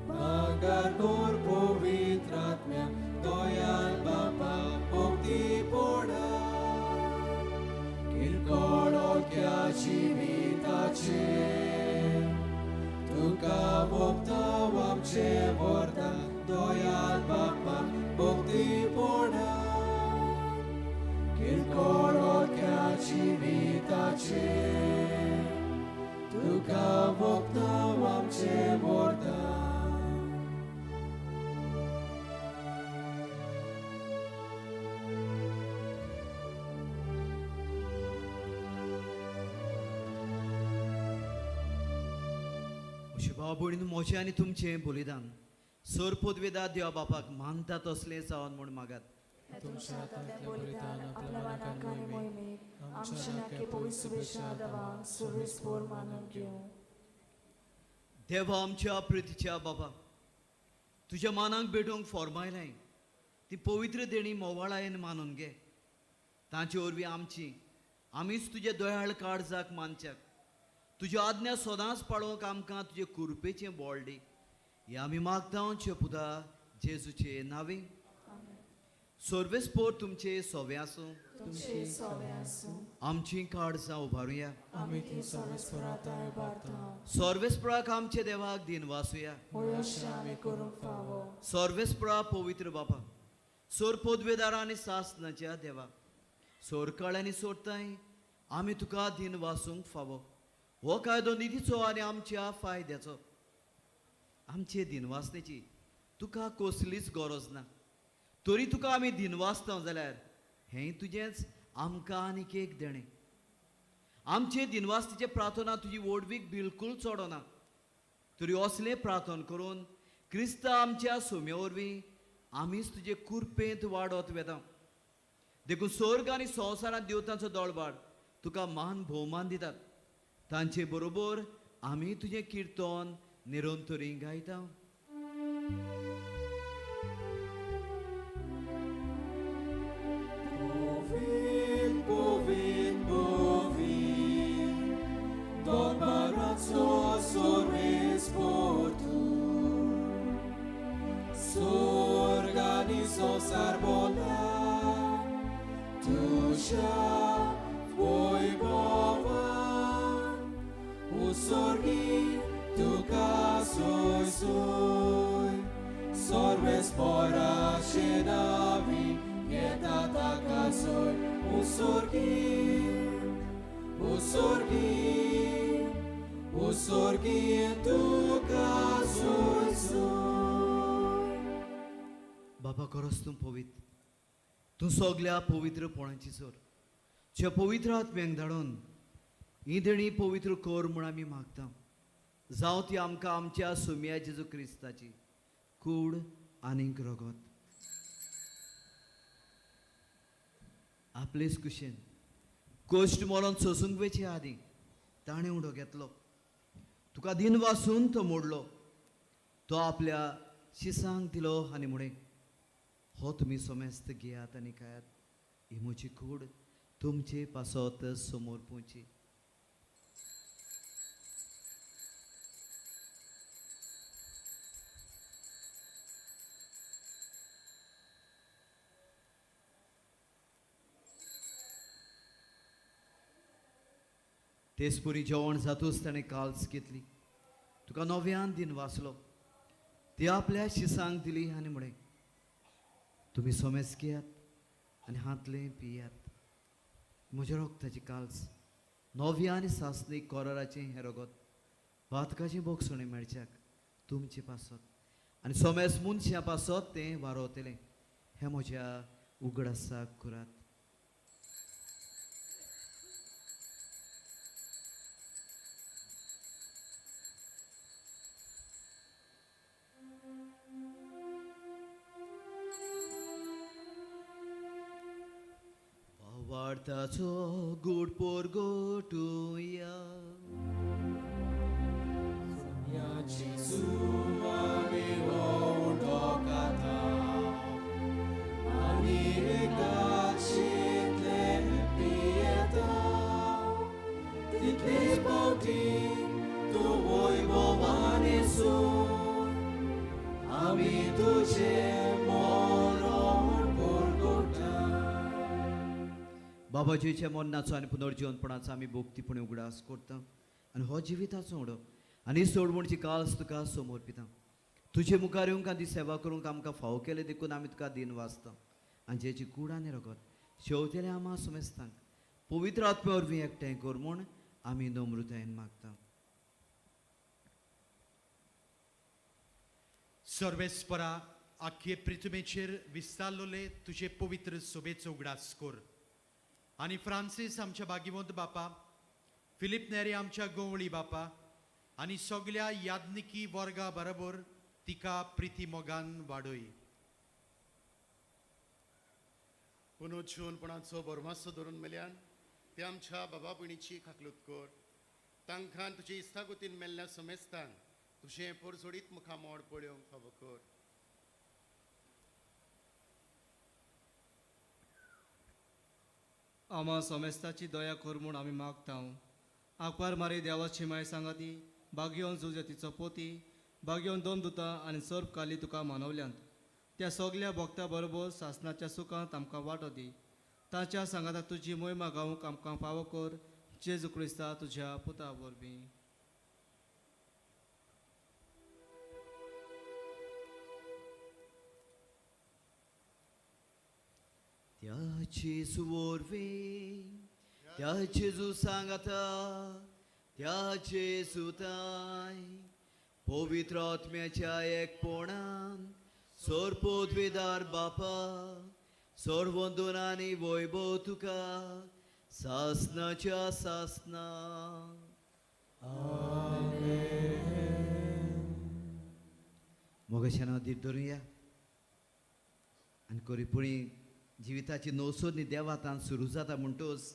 बागार कोर पवित्र आत्म्या दयाल बापा भक्ती पोडा किरकोळ ओक्या जिविताचे तुका भोगता आमचे व्हरता दयाल बापा भक्ती पोडा किरकोळ ओक्या जिविताचे तुका भोगता आमचे व्हरता. अशें भाव भयणीन म्हजें आनी तुमचें बलिदान सर पदवेदा देवा बापाक मानता तसलें जावन म्हूण मागात. तुमच्या हातांतलें बलिदान आपल्या मनाक आनी मोहिमेक आमच्या नाके पवित्र शुभेच्छा देवाक सुरवेस पोर मानून घेवं. देवा आमच्या प्रितीच्या बाबा, तुज्या मानाक भेटोवंक फॉर्मायलाय ती पवित्र देणी मोवाळायेन मानून घे. तांचे वरवीं आमची आमीच तुज्या दयाळ काळजाक मानच्याक तुज्यो आज्ञा सदांच पाळोवंक आमकां तुजे कुरपेचें बळ दी. हें आमी मागता पुता जेजूचे नांवे. सर्वेस्पोर तुमचे सोवे आसूं. तुमचे सोवे आसूं. आमची काळजां उबारुया. आमी ती सर्वेस्पराताय उबारता. सर्वेस्पराक आमचे देवाक दिन वासुया. होय अशें आमी करूंक फावो. सर्वेस्परा पवित्र बापा, सोर पदवेदारा आनी सासनाच्या देवा, सोरकाळ आनी सोडताय आमी तुका दिन वासूंक फावो. हो कायदो निधीचो आनी आमच्या फायद्याचो. आमचे दिनवासनेची तुका कसलीच गरज ना, तरी तुका आमी दिनवासता जाल्यार हें तुजेंच आमकां आनीक एक देणें. आमचे दिनवासतेचे प्रार्थना तुजी वोडवीक बिलकूल चडना, तरी असलें प्रार्थना करून क्रिस्ता आमच्या सोम्या वरवीं आमीच तुजे कुरपेंत वाडत वेता. देखून स्वर्ग आनी संवसारांत देवतांचो दोळबाड तुका मान भोवमान दितात. तांचे बरोबर आमी तुजें किर्तन निरंतरी गायता. Bovin, bovin, bovin, Don Marazzo sorris portu, S'organizo sarbola, Tusha voi bovan, Usorgi tuca soi soi, Sorbes pora shedavi, Yetata soi, Usorgi, Usorgi, Usorgi tuca soi soi. बाबा खरोच तूं पवित्र, तूं सगल्या पवित्रपणाची सर. जे पवित्र आत्म्यांक धाडून ही देणी पवित्र कर म्हूण आमी मागता. जावं ती आमकां आमच्या सुम्या जेजू क्रिस्ताची कूड आनीक रगत. आपलेच कुशेन कश्ट मरोन सोसूंक वेचे आदीं ताणें उडो घेतलो. तुका दिन वासून तो मोडलो. तो आपल्या शिसांक दिलो आनी म्हळें, हो तुमी सोमेस्त घेयात आनी खायात. ही म्हजी कूड तुमचे पासत समोर पोवची. तेचपुरी जेवण जातूच ताणें काल्स घेतली. तुका नव्यान दिन वाचलो. ती आपल्या शिसांक दिली आनी म्हळें, तुमी सोमेस घेयात आनी हातलें पियात. म्हज्या रगताची काल्स नव्या आनी सासणी कोराराचें हें रगत पातकाचें बोगसणें मेळच्याक तुमचे पासत आनी सोमेस मनशां पासत तें वारोवतलें. हें म्हज्या उगडासाक करात. वार्ताचो गूट पोरगोटुया. तितलेच फावटी तूं वैभवान येसून आमी तुजें मरण परगटा. बाबाजीच्या मरणाचो आनी पुनर्जिवनपणाचो आमी भोक्तीपणी उगडास करता आनी हो जिविताचो उडो आनी सोडवणची काळस तुका समर्पिता. तुजे मुखार येवंक आनी सेवा करूंक आमकां फावो केलें देखून आमी तुका दिन वाचता आनी जेची कूड आनी रगत शेवतेले आमा सुमेस्तांक पवित्र आत्म्या वरवीं एकठांय कर म्हूण आमी नम्रतायेन मागता. सर्वेस्परा आख्खे पृथ्वीचेर विस्तारलोले तुजे पवित्र सोबेचो उगडास कर आनी फ्रांसीस आमच्या भागीवंत बापा, फिलीप नेरी आमच्या गवळी बापा आनी सगल्या याज्ञिकी वर्गा बरोबर तिका प्रिती मोगान वाडय. पुनर्जीवनपणाचो भरमासो धरून मेल्यान ते आमच्या बाबा भयणीची खाकलूत कर. तांकां तुजे इस्तागुतीन मेल्ल्या समेस्तांक तुजें पोरजोडीत मुखामोड पळोवंक फावो कर. आमा समेस्ताची दया कर म्हूण आमी मागता. आंकवार मारी देवाची माय सांगाती बागयोन जुजेतीचो पोती बागयोन दोन दुतां आनी सर्प काली तुका मानवल्यांत. त्या सगल्या भक्ता बरोबर सासनाच्या सुखांत आमकां वांटो दी. ताच्या सांगाता तुजी मोहिमा गावंक आमकां फावो कर. जेजू क्रिस्ता तुज्या पुता वरवीं. त्या जेजू वरवीं, त्या जेजू सांगाता, त्या जेजूताय पवित्र आत्म्याच्या एकपणान सोरपोतवेदार बापा सोरवंदून आनी वैभव तुका सासनाच्या सासना. मोगेशान धीर धरुया आनी कोरीपुणी जिविताची नवसोदनी देवातान सुरू जाता म्हणटोच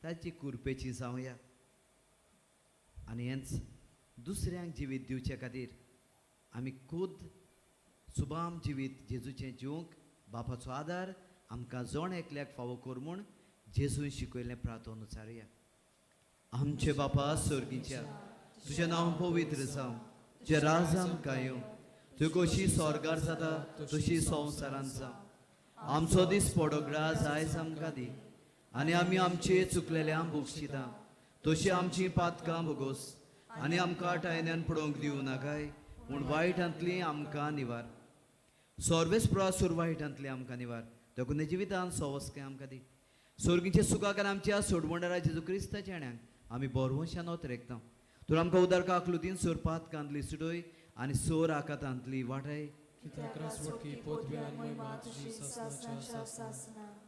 ताची कुरपेची जावया आनी हेंच दुसऱ्यांक जिवीत दिवचे खातीर आमी खुद सुबाम जिवीत जेजूचें जिवंक बापाचो आदार आमकां जण एकल्याक फावो कर म्हूण जेजून शिकयल्लें प्रार्थना उचारुया. आमचे बापा स्वर्गीच्या, तुजें नांव पवित्र जावं, तुजें राज आमकां येवं, तुजी कशी स्वर्गार जाता तशी संवसारांत जावं. आमचो दीस पडोगडास आयज आमकां दी आनी आमी आमचे चुकलेल्यांक बक्षिता तशी आमची पातकां भोगोस आनी आमकां टायन्यान पडोवंक दिवं नाकाय पूण वायटांतली आमकां निवार. सर्वेस प्रवासूर वायटांतली आमकां निवार, देखून जिवितान सवस्कें आमकां दी. स्वर्गीचे सुखाक आनी आमच्या सोडवणदारा जेजू क्रिस्ताच्या येण्याक आमी बरवंशान ओतरेकता. तूं आमकां उदार काकलुतीन सोर पातकांतली सुटय आनी सोर आकातांतली वाटाय.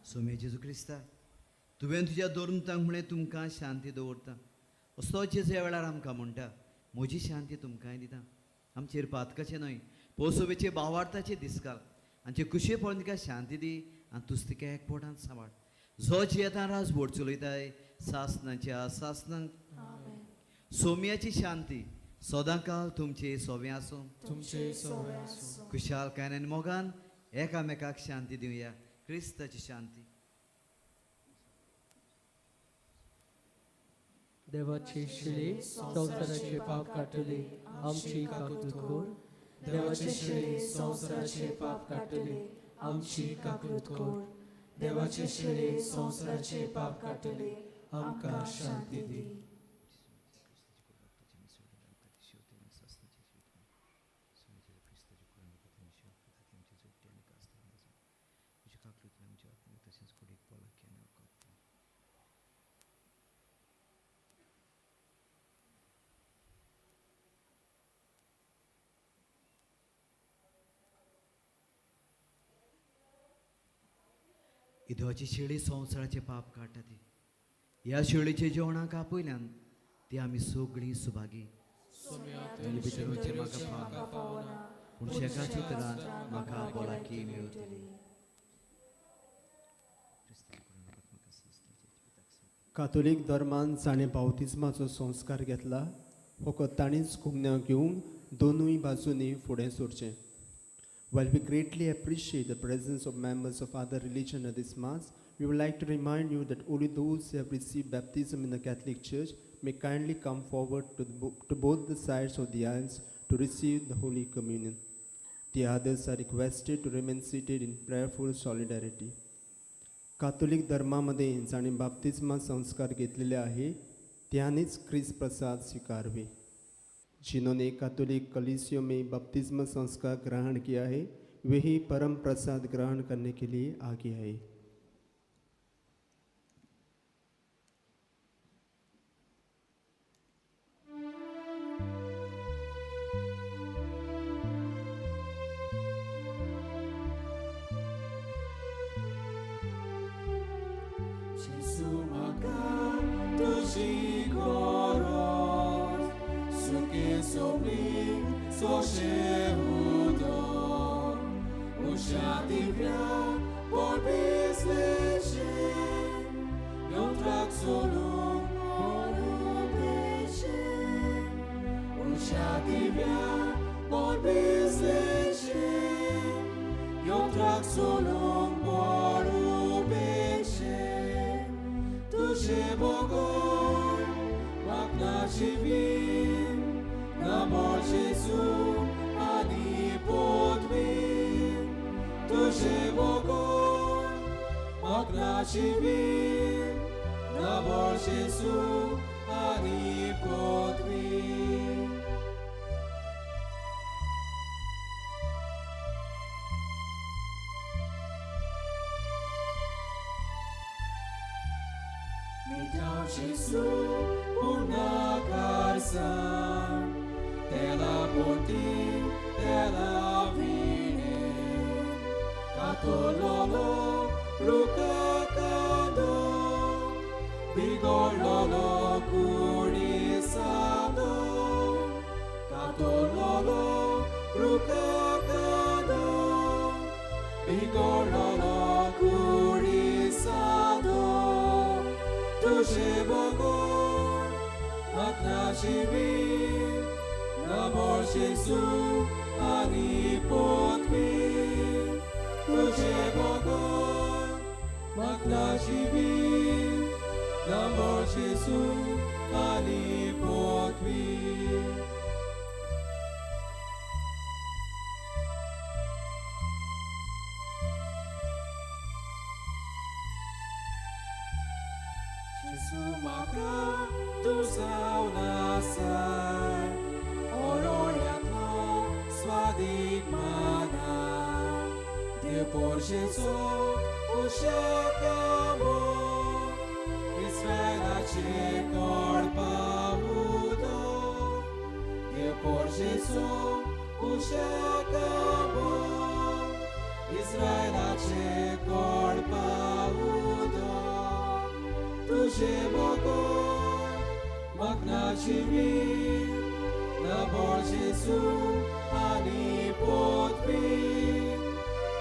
सोम्या जेजू क्रिस्ता, तुवें तुज्या दोरमतांक म्हणलें तुमकां शांती दवरता. असो जेजू ह्या वेळार आमकां म्हणटा, म्हजी शांती तुमकांय दिता. आमचेर पातकाचें न्हय पोसोबेचे भावार्थाचे दिसकाल आमचे कुशे पळोवन तिका शांती दी आनी तुज तिका एक पोटांत सांबाळ. जो जियेता राज बोट चलयताय सासनाच्या सासनाक. सोम्याची शांती सदांकाल तुमचे सोवे आसूं. तुमचे सोवे आसूं. खुशालकायेन आनी मोगान एकामेकाक शांती दिवया. क्रिस्ताची शांती. देवाची शिळी संवसाराचे पाप काडटली आमची काकूत कर. देवाची शिळी संवसाराचे पाप काडटली आमची काकूत कर. देवाची शिळी संवसाराचे पाप काडटली आमकां शांती दी. ही देवाची शेळी संवसाराचें पाप काडटा ती. ह्या शेळीचे जेवणाक आपयल्यान ती आमी सगळीं सुभागी. तुजे भितर वचचें म्हाका फावना, पूण शेकाच्या उतरान म्हाका भलायकी मेळटली. कातोलीक धर्मान जाणें बावतिज्माचो संस्कार घेतला फकत ताणीच कुमन्या घेवंक दोनूय बाजूंनी फुडें सरचें. While we greatly appreciate the presence of members of other religion at this Mass, we would like to remind you that only those who have received baptism in the Catholic Church may kindly come forward to both the sides of the aisles to receive the Holy Communion. The others are requested to remain seated in prayerful solidarity. Catholic धर्मामध्ये जाणीं बाप्तिस्मा संस्कार घेतलेले आहे त्यांनीच ख्रिस्त प्रसाद स्वीकारवे. जिन्होंने Catholic कलीसियों में बपतिस्मा संस्कार ग्रहण किया है वे ही परम प्रसाद ग्रहण करने के लिए आगे आए. Gesù म्हाका तुजी गरज, सुखे सोबीत सोशे उदक, उशा दिव्या पोरबिसलेशे, यंत्राक सोडून पोरुपेशे, उशा दिव्या पोरबिसलेशे, यंत्राक सोडून पोरुपेशे, तुझे बगर म्हाका जिवीत ना मोर जेजू आनी पदवी, तुझे बगर म्हाका जिवीत ना मोर जेजू आनी पदवी. Gesù una casa della ponti della vine catololo rucacando bigololo curisando catololo rucacando bigololo curisando तुझे बगर म्हाका जिवीत ना मोर जेजू आनी पदवी, तुझे बगर म्हाका जिवीत ना मोर जेजू आनी पदवी. Gesù म्हाका तूं जावन आसाय, ओरोळ्यांतलो स्वादीक माना, देवपोरशेचो उशेकामो, इस्रायलाचे कोडपा उदक, देवपोरशेचो उशेकामो, इस्रायलाचे कोडपा उदक, तुझे बगर म्हाका जिवीत ना मोर जेजू आनी पदवी,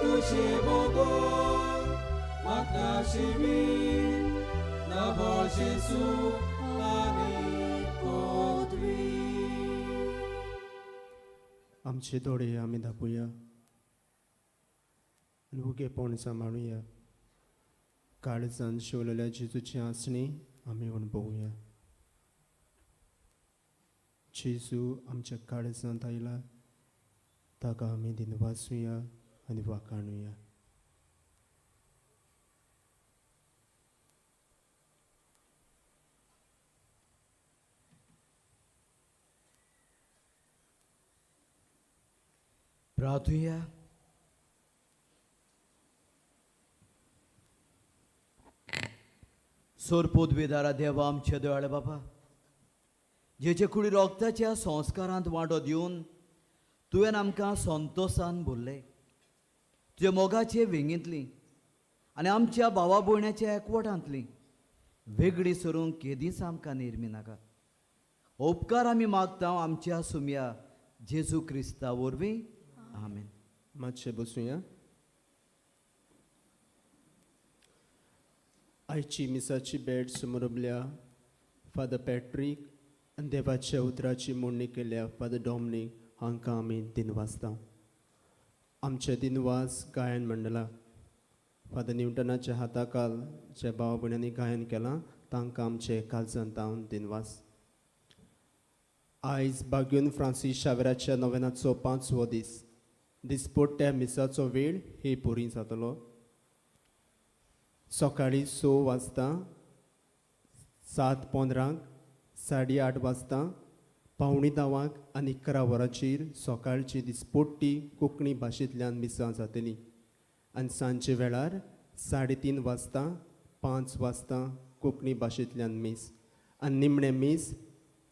तुझे बगर म्हाका जिवीत ना मोर जेजू आनी पदवी. आमचे दोळे आमी धांपुया आनी उगेपण सांबाळुया. काळजान शिवलेल्या जेजूची आसणी आमी अणभवया. जेजू आमच्या काळजांत आयला ताका आमी दिनवासुया आनी वाखाणुया. प्रार्थुया. सोरपोदवेदारा देवा आमच्या दयाळ बाबा, जेचे कुडी रोगताच्या संस्कारांत वांटो दिवन तुवें आमकां संतोसान भरले. तुज्या मोगाचे वेंगेंतली आनी आमच्या भावा भयण्याच्या एकवटांतली वेगळी सरूंक केदींच आमकां निर्मी नाका. उपकार आमी मागता आमच्या सुमया जेजू क्रिस्ता वरवीं. आमेन. मातशें बसुया. आयची मिसाची भेट समरबल्या फादर पॅट्रीक आनी देवाच्या उतराची मोडणी केल्या फादर डॉमनीक हांकां आमी दिनवासता. आमचे दिनवास गायन मंडळाक, फादर न्युटनाच्या हाताकाल जे भाव भयणांनी गायन केलां तांकां आमचे काळजांत तावन दिनवास. आयज बाग्यून फ्रांसीस शावेराच्या नवेनाचो 5वो दीस. दिसपट्ट्या मिसाचो वेळ हे पुरी जातलो. सकाळीं 6 वाजता, 7:15, 8:30 वाजता, 9:45 आनी 11 वरांचेर सकाळची दिसपट्टी कोंकणी भाशेंतल्यान मिसां जातली आनी सांजचे वेळार 3:30 वाजता, 5 वाजता कोंकणी भाशेंतल्यान मीस आनी निमणें मीस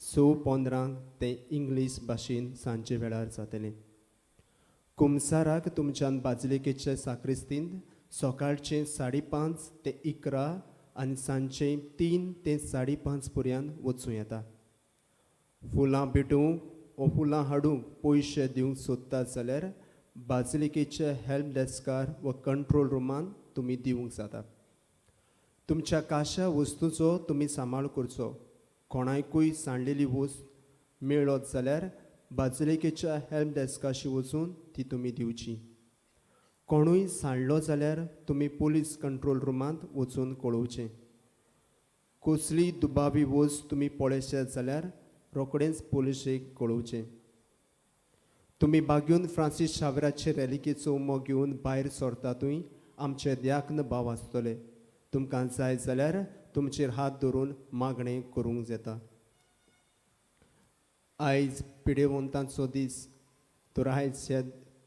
6:15 तें इंग्लीश भाशेन सांजचे वेळार जातलें. कुमसाराक तुमच्यान बाजलिकेचे साक्रिस्तींत सकाळचें 5:30 ते 11 आनी सांजचें 3 ते 5:30 पर्यंत वचूं येता. फुलां भेटूंक वो फुलां हाडूंक पयशे दिवंक सोदतात जाल्यार बाजलिकेच्या हेल्प डेस्कार वा कंट्रोल रुमान तुमी दिवंक जाता. तुमच्या काशा वस्तूचो तुमी सांबाळ करचो. कोणाकूय सांडलेली वस्त मेळत जाल्यार बाजलिकेच्या हेल्प डेस्काशी वचून ती तुमी दिवची. कोणूय सांडलो जाल्यार तुमी पोलीस कंट्रोल रुमांत वचून कळोवचें. कसली दुबावी वस्त तुमी पळयशात जाल्यार रोखडेंच पोलिशेक कळोवचें. तुमी बाग्यून फ्रांसीस शावेराचे रेलिकेचो उमो घेवन भायर सरतातूय आमचे द्याक्न भाव आसतले. तुमकां जाय जाल्यार तुमचेर हात धरून मागणें करूंक जाता. आयज पिडेवंतांचो दीस, तर आयज ह्या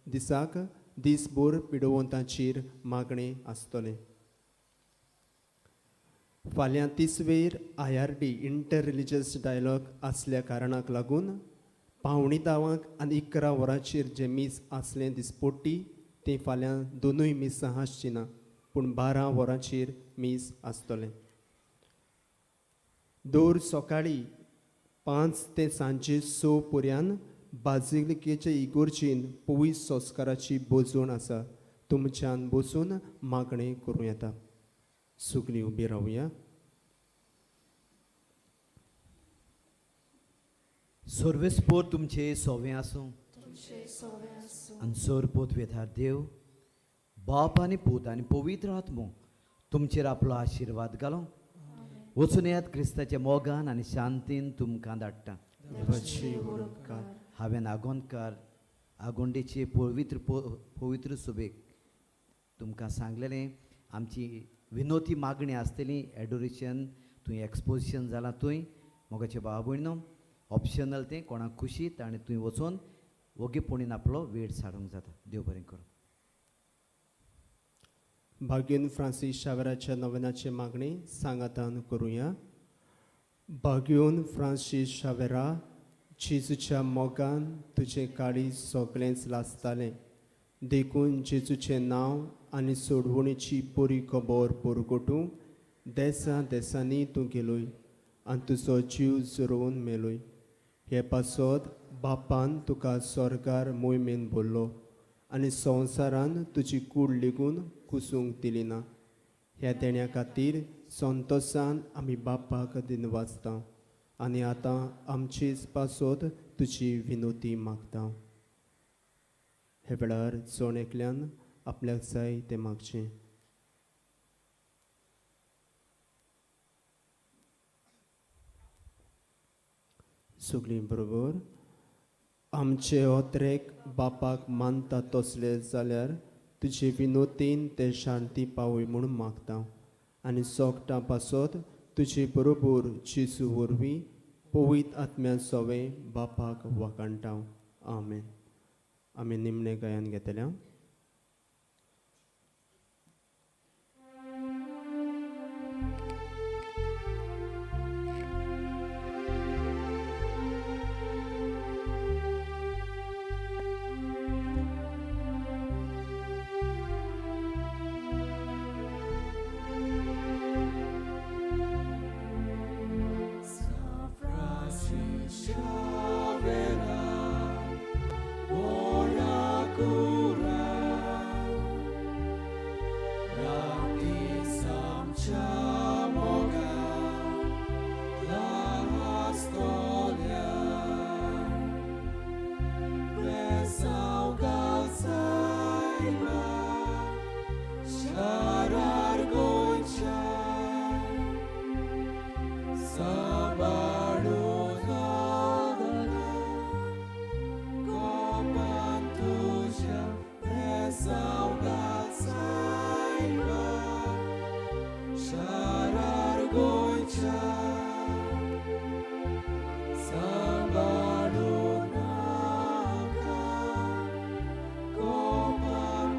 दिसाक दीसभर पिडेवंतांचेर मागणें आसतलें. फाल्यां तिसवेर IRD inter religious dialogue आसल्या कारणाक लागून 9:45 आनी 11 वरांचेर जें मीस आसलें दिसपट्टी तें फाल्यां दोनूय मिसां आसची ना, पूण 12 वरांचेर मीस आसतलें. दर सकाळीं 5 ते सांजे 6 पर्यंत बाजिलिकेचे इगोर्जीन पवित्र संस्काराची बोजवण आसा. तुमच्यान बसून मागणें करूं येता. सगळीं उबी रावया. सर्वेस्पोर तुमचे सोवें आसूं आनी सर पोतवेधार देव बाप आनी पूत आनी पवित्र आत्मो तुमचेर आपलो आशिर्वाद घालो. वचून येयात क्रिस्ताच्या मोगान आनी शांतीन तुमकां धाडटा. हांवें आगोंदकार आगोंडेचे पवित्र पवित्र सुबेक तुमकां सांगलेलें. आमची विनोती मागणी आसतली एडोरेशन तुवें एक्सपोजिशन जालां तुवें मोगाचे भाव भयणो ऑप्शनल तें कोणाक खुशी आनी तुवें वचून वोगीपणीन आपलो वेळ सारूंक जाता. देव बरें करूं. बागेन फ्रांसीस शावेराच्या नवेनाची मागणी सांगातान करुया. बागेन फ्रांसीस शावेरा, जेजूच्या मोगान तुजें काळीज सगळेंच लासतालें, देखून जेजूचें नांव आनी सोडवणीची बरी खबर परगटूंक देसा देसांनी तूं गेलोय आनी तुजो जीव झरोवन मेलोय. हे पासत बापान तुका स्वर्गार मोहिमेन भरलो आनी संवसारान तुजी कूड लेगून कुसूंक दिली ना. ह्या देण्या खातीर संतोसान आमी बापाक दिनवासता आनी आतां आमचेच पासत तुजी विनोती मागता. हे वेळार जण एकल्यान आपल्याक जाय तें मागचें. सगळीं बरोबर आमचे ओत्रेक बापाक मानता तसले जाल्यार तुजे विनोतीन ते शांती पावय म्हूण मागता आनी सोगटां पासत तुजे बरोबर जेजू वरवीं पवित्र आत्म्या सोवें बापाक वाखाणटा. आमेन. आमी निमणें गायन घेतल्या. तुज्या.